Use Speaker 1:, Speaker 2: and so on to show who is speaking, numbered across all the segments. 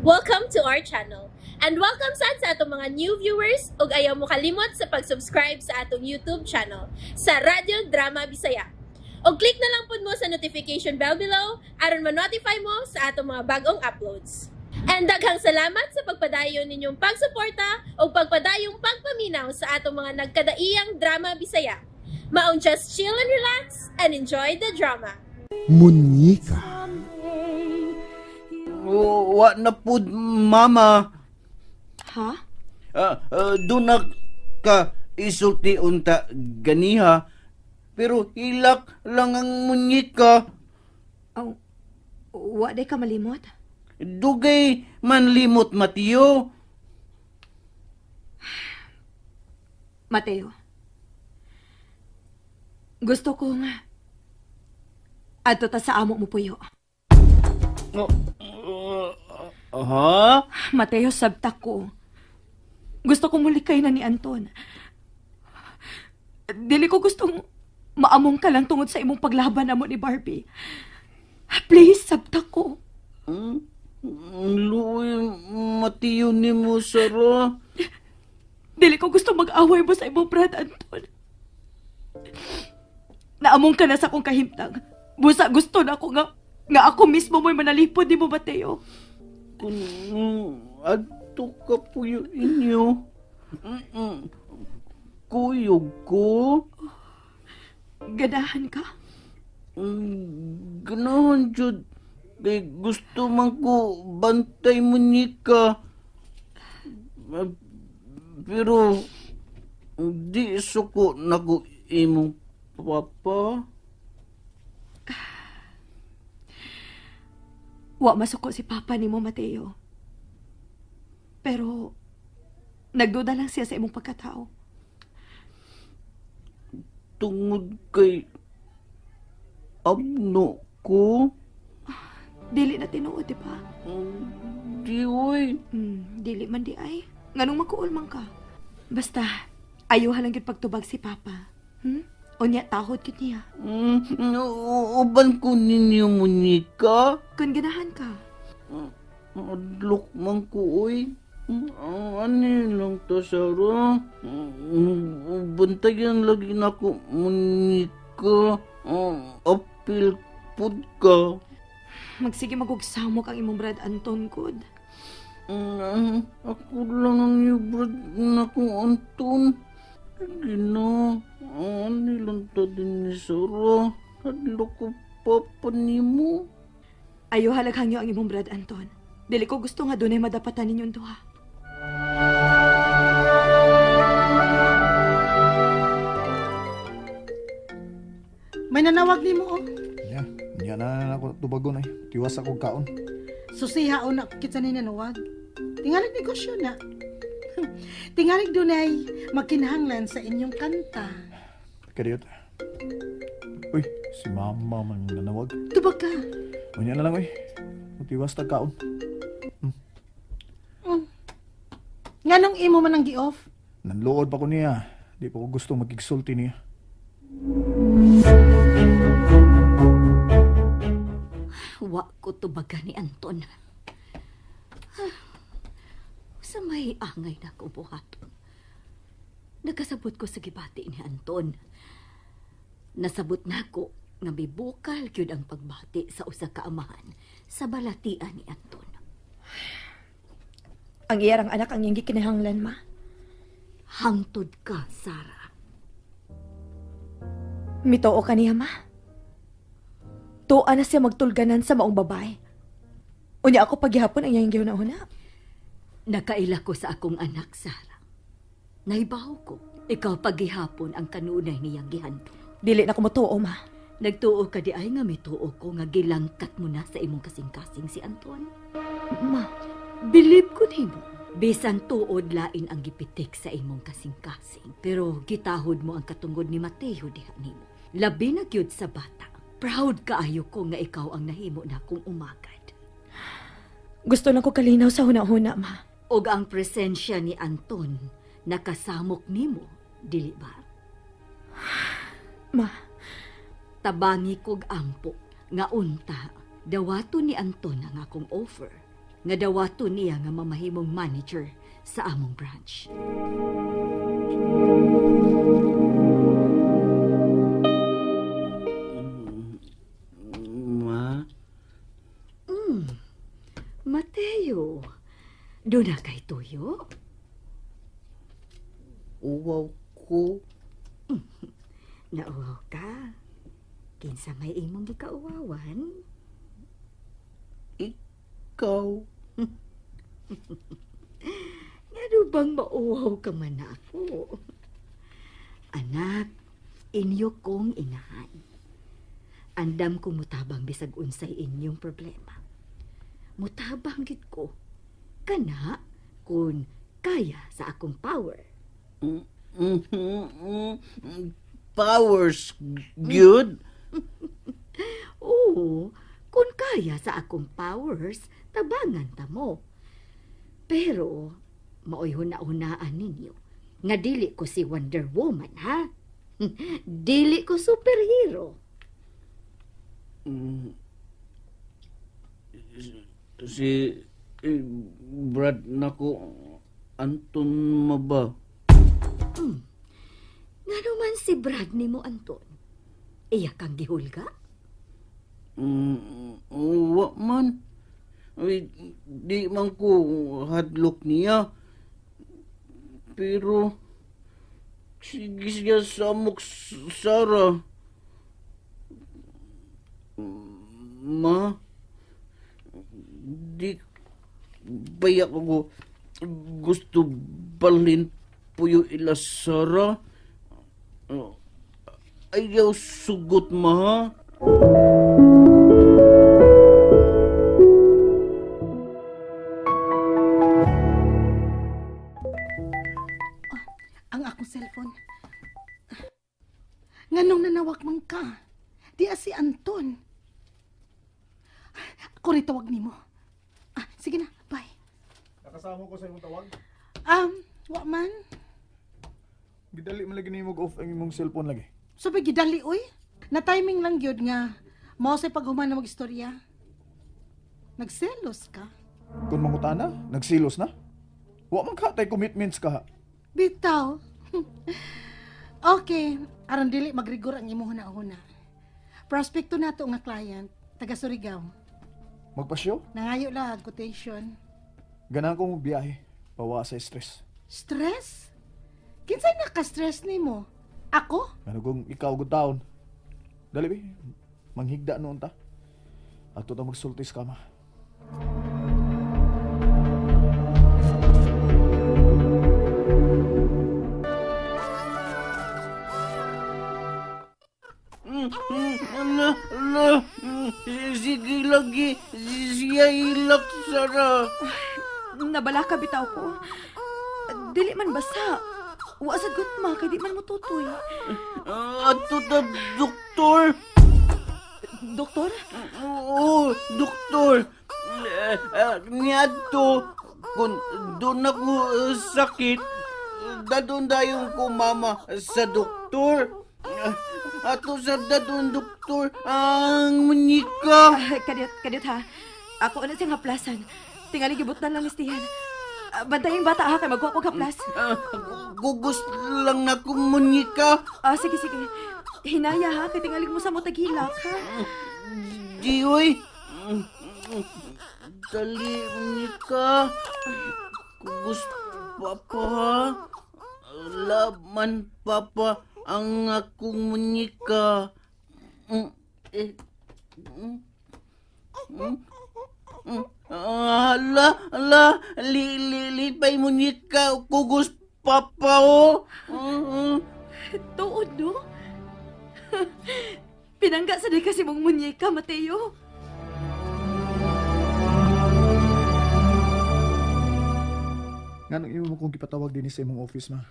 Speaker 1: Welcome to our channel. And welcome sad sa atong mga new viewers ug ayaw mo kalimot sa pag-subscribe sa atong YouTube channel sa Radyo Drama Bisaya. Og click na lang pud mo sa notification bell below aron ma-notify mo sa atong mga bagong uploads. And daghang salamat sa pagpadayon ninyong pagsuporta ug pagpadayong pagpaminaw sa atong mga nagkadaiyang drama Bisaya. Maong just chill and relax and enjoy the drama.
Speaker 2: Munyika.
Speaker 3: Wa na pud, mama.
Speaker 4: Ha?
Speaker 3: Doon na ka isulti unta ganiha. Pero hilak lang ang munyika.
Speaker 4: Oh, wa day ka malimot?
Speaker 3: Dugay man limot, Mateo.
Speaker 4: Mateo. Gusto ko nga adto ta sa amo mo puyo.
Speaker 3: Ha?
Speaker 4: Mateo, sabta ko. Gusto ko mulikay na ni Anton. Dili ko gustong maamong ka lang tungod sa imong paglaban namo ni Barbie. Please, sabta ko.
Speaker 3: Luoy, Mateo ni mo, Sarah.
Speaker 4: Dili ko gusto mag-away mo sa imong brad, Anton. Naamong ka na sa akong kahimtang. Busa gusto na ako nga ako mismo mo'y manalipod ni mo, Mateo.
Speaker 3: Kung adto ka puyo inyo, kuyog ko.
Speaker 4: Ganahan ka?
Speaker 3: Ganahan, jud. Kay gusto man ko bantay mo ni ka. Pero di suko nako imong papa.
Speaker 4: Wa masuko si papa nimo, Mateo. Pero nagduda lang siya sa imong pagkatao.
Speaker 3: Tungod kay abno ko.
Speaker 4: Dili na tinuod, di ba?
Speaker 3: Di, oy.
Speaker 4: Dili man di ay. Nganong magkuol man ka? Basta, ayuha lang gyud pagtubag si papa. Unya, tahod gyud niya.
Speaker 3: Uban ko ninyo, munyika.
Speaker 4: Kun ganahan ka.
Speaker 3: Adlok man ko, oy. Ano lang to, Sarah? Bantayan lagi na ko, munyika. Apil pud ka.
Speaker 4: Magsige magugsamok ang imong brad Anton, good.
Speaker 3: Ako lang ang iyong brad na ko, Anton. Sige na. Ano lang ta din ni Sarah? Hadlok ko papa nimo.
Speaker 4: Ayaw halaghangyo ang imong brad Anton. Dili ko gusto nga dunay madapatan ninyong duha.
Speaker 5: May nanawag nimo, oh.
Speaker 6: Ya, niya na ako tubagon ay. Tiwas akong kaon.
Speaker 5: Susiha o na kitsa ni nanawag. Tingalig negosyo na. Tingalig dunay magkinahanglan sa inyong kanta.
Speaker 6: Kadiyot. Uy, si mama man nanawag.
Speaker 5: Tubag ka.
Speaker 6: Unya na lang, uy. Tiwas tag kaon.
Speaker 5: Nganong imo man ang gi-off?
Speaker 6: Nanluod pa ko niya. Di pa ko gusto magigsulti niya.
Speaker 7: Wa ko tubaga ni Anton. Sa may angay na ko buhaton. Nagkasabot ko sa gibati ni Anton. Nasabot na ko nga mibukal gyud ang pagbati sa usa ka amahan sa balatian ni Anton.
Speaker 4: Ang iyarang anak ang iyang gikinahanglan, ma.
Speaker 7: Hangtod ka, Sarah.
Speaker 4: Mitoo ka niya, ma. Tuwa na siya magtulganan sa maong babae. Unya ako paghihapon ang iyang gihuna-huna.
Speaker 7: Nakaila ko sa akong anak, Sarah. Naibaw ko. Ikaw paghihapon ang kanunay niyang gihandom.
Speaker 4: Dili na ko motuo, ma.
Speaker 7: Nagtuo ka di ay nga mituo ko nga gilangkat mo na sa imong kasing-kasing si Anton.
Speaker 4: Ma.
Speaker 7: Bilib ko nimo. Bisan tuod lain ang gipitik sa imong kasing-kasing. Pero gitahod mo ang katungod ni Mateo diha nimo. Labi na gyud sa bata. Proud kaayo ko nga ikaw ang nahimo na kong umagad.
Speaker 4: Gusto lang ko kalinaw sa huna-huna, ma.
Speaker 7: Og ang presensya ni Anton nakasamok nimo, dili ba?
Speaker 4: Ma.
Speaker 7: Tabangi kog ampo nga unta dawato ni Anton ang akong offer. Nga dawato niya nga mamahimong manager sa among branch.
Speaker 3: Ma?
Speaker 7: Mateo, doon na kay tuyo?
Speaker 3: Uwaw ko.
Speaker 7: Nauwaw ka? Kinsa may imong gikauwawan?
Speaker 3: Ikaw.
Speaker 7: Ngano bang mauwaw ka man ako? Anak, inyo kong inahan. Andam kong mutabang bisag unsay inyong problema. Mutabang gid ko. Kana kung kaya sa akong power.
Speaker 3: Powers good?
Speaker 7: Oo, kung kaya sa akong powers, tabangan ta mo. Pero, maoy huna-hunaan ninyo, nga dili ko si Wonder Woman, ha? Dili ko superhero.
Speaker 3: Si Brad nako, Anton ma ba?
Speaker 7: Ngano man si Brad nimo, Anton? Iya kang gihulga?
Speaker 3: Wa man. Ay, di man ko hadlok niya. Pero, sige siya samok Sarah. Ma, di bayak ako gusto balhin puyo ila Sarah. Ayaw sugot, ma.
Speaker 5: Ang akong cellphone. Nganong nanawak man ka? Di si Anton. Ako rin tawag nimo. Ah, sige na, bye.
Speaker 6: Nakasama ko sa imong tawag.
Speaker 5: Wa man.
Speaker 6: Gidali man lagi nimo off ang imong cellphone lagi.
Speaker 5: So ba gidali oy? Na timing lang gyud nga mao say paghuman na magistorya. Nagselos ka?
Speaker 6: Kung mangutana, nagsilos na. Wa man ka tay commitments ka.
Speaker 5: Bitaw. Okay, aron dili magrigor ang imong huna-huna. Prospecto nato nga client, taga Surigao.
Speaker 6: Magpasyo?
Speaker 5: Nangayo lang quotation.
Speaker 6: Ganahan ko magbiyahe. Pawa sa stress.
Speaker 5: Stress? Kinsay naka-stress nimo? Ako?
Speaker 6: Ano kung ikaw good taon? Dali be, manghigda noon ta. Ato ta magsulti sa kama.
Speaker 3: Ala, ala. Sige lagi, siya ilak, Sarah.
Speaker 4: Nabala ka bitaw ko. Dili man basa. Wa sad gutma kay di man motutoy.
Speaker 3: Ato ta, doktor.
Speaker 4: Doktor?
Speaker 3: Oo, doktor. Niadto, kung doon ako sakit, dadon dayon ko mama sa doktor. Ato sa dadon doktor ang munyika.
Speaker 4: Kadiyot, kadiyot ha. Ako na siyang haplasan. Tingali gibutan lang listihan. Bantayang bata ha, kay magkuha ko haplas.
Speaker 3: Gugos lang na ko munyika.
Speaker 4: Sige, sige. Hinaya ha, kay tingali mo sa mutaghilak ha.
Speaker 3: Di oy. Dali munyika. Gugos papa ha. Laman papa ang akong munyika. Hala, hala, lipay munyika, kugos papa o.
Speaker 4: Tuod, no? Pinangga sa di kasi mong munyika, Mateo.
Speaker 6: Nganong imo mo kong gipatawag din sa imong office, ma?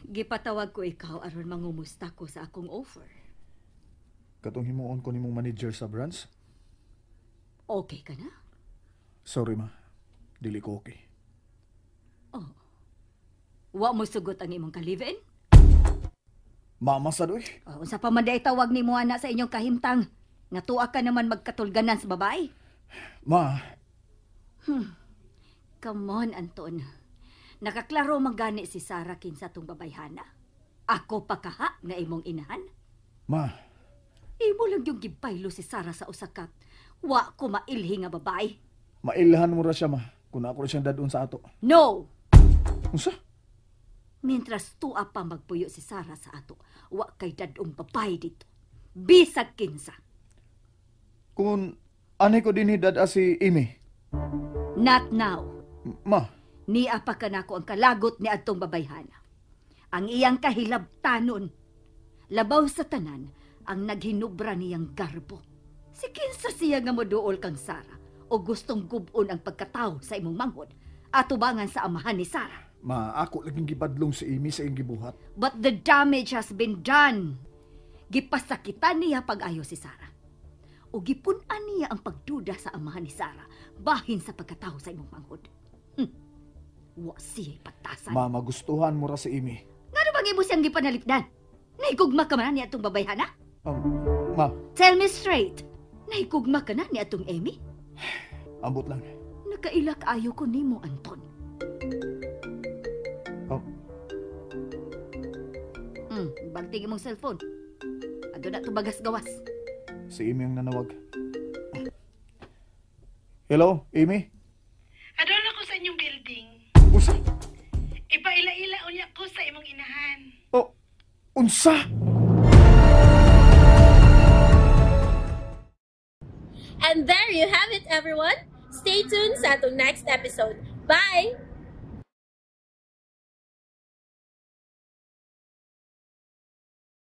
Speaker 7: Gipatawag ko ikaw aron mangumusta ko sa akong offer.
Speaker 6: Katong himuon ko nimong manager sa branch?
Speaker 7: Okay ka na?
Speaker 6: Sorry, ma. Dili ko okay.
Speaker 7: Oh. Wa mo sugot ang imong ka-live-in?
Speaker 6: Mama sad oy.
Speaker 7: Oh, unsa pa man day tawag nimo ana sa inyong kahimtang? Nga tuwa ka naman magkatulganan sa babae.
Speaker 6: Ma,
Speaker 7: Come on, Anton. Nakaklaro man gani si Sarah kinsa tong babayhana. Ako pa kaha nga imong inahan.
Speaker 6: Ma,
Speaker 7: Imo lang yung gibaylo si Sarah sa usa ka wa ko mailhi nga babae.
Speaker 6: Mailhan mo ra siya, ma. Kung ako ra siyang dadon sa ato.
Speaker 7: No!
Speaker 6: Unsa?
Speaker 7: Mientras tuwa pa magpuyo si Sarah sa ato, wa kay dadong babae dito. Bisag kinsa.
Speaker 6: Kung anay ko dinhi dad-a si Amy.
Speaker 7: Not now.
Speaker 6: Ma,
Speaker 7: Nia pa kanako ang kalagot ni adtong babayhana. Ang iyang kahilabtanon. Labaw sa tanan ang naghinubra niyang garbo. Si kinsa siya nga moduol kang Sarah o gustong gubon ang pagkatawo sa imong manghod atubangan sa amahan ni Sarah.
Speaker 6: Ma, ako laging gibadlong si Amy sa iyang gibuhat.
Speaker 7: But the damage has been done. Gipasakitan niya pag-ayo si Sarah. O gipun-an niya ang pagduda sa amahan ni Sarah bahin sa pagkatawo sa imong manghod. Wa siya patasan.
Speaker 6: Ma, magustuhan mo ra si Amy.
Speaker 7: Ngano bang imo siyang gipanalipdan? Nahigugma ka man ni atong babayhana?
Speaker 6: Ma,
Speaker 7: Tell me straight. Nahigugma ka na ni atong Amy?
Speaker 6: Ambot lang.
Speaker 7: Nakailak ayo ko nimo, Anton.
Speaker 6: Oh.
Speaker 7: Bagting imong cellphone. Ado na tubagas gawas.
Speaker 6: Si Amy ang nanawag. Hello, Amy?
Speaker 5: Adol ako sa inyong building.
Speaker 6: Unsa?
Speaker 5: Ipaila-ila unya ko sa imong inahan.
Speaker 6: Oh, unsa?
Speaker 1: And there you have it, everyone. Stay tuned sa atong next episode. Bye!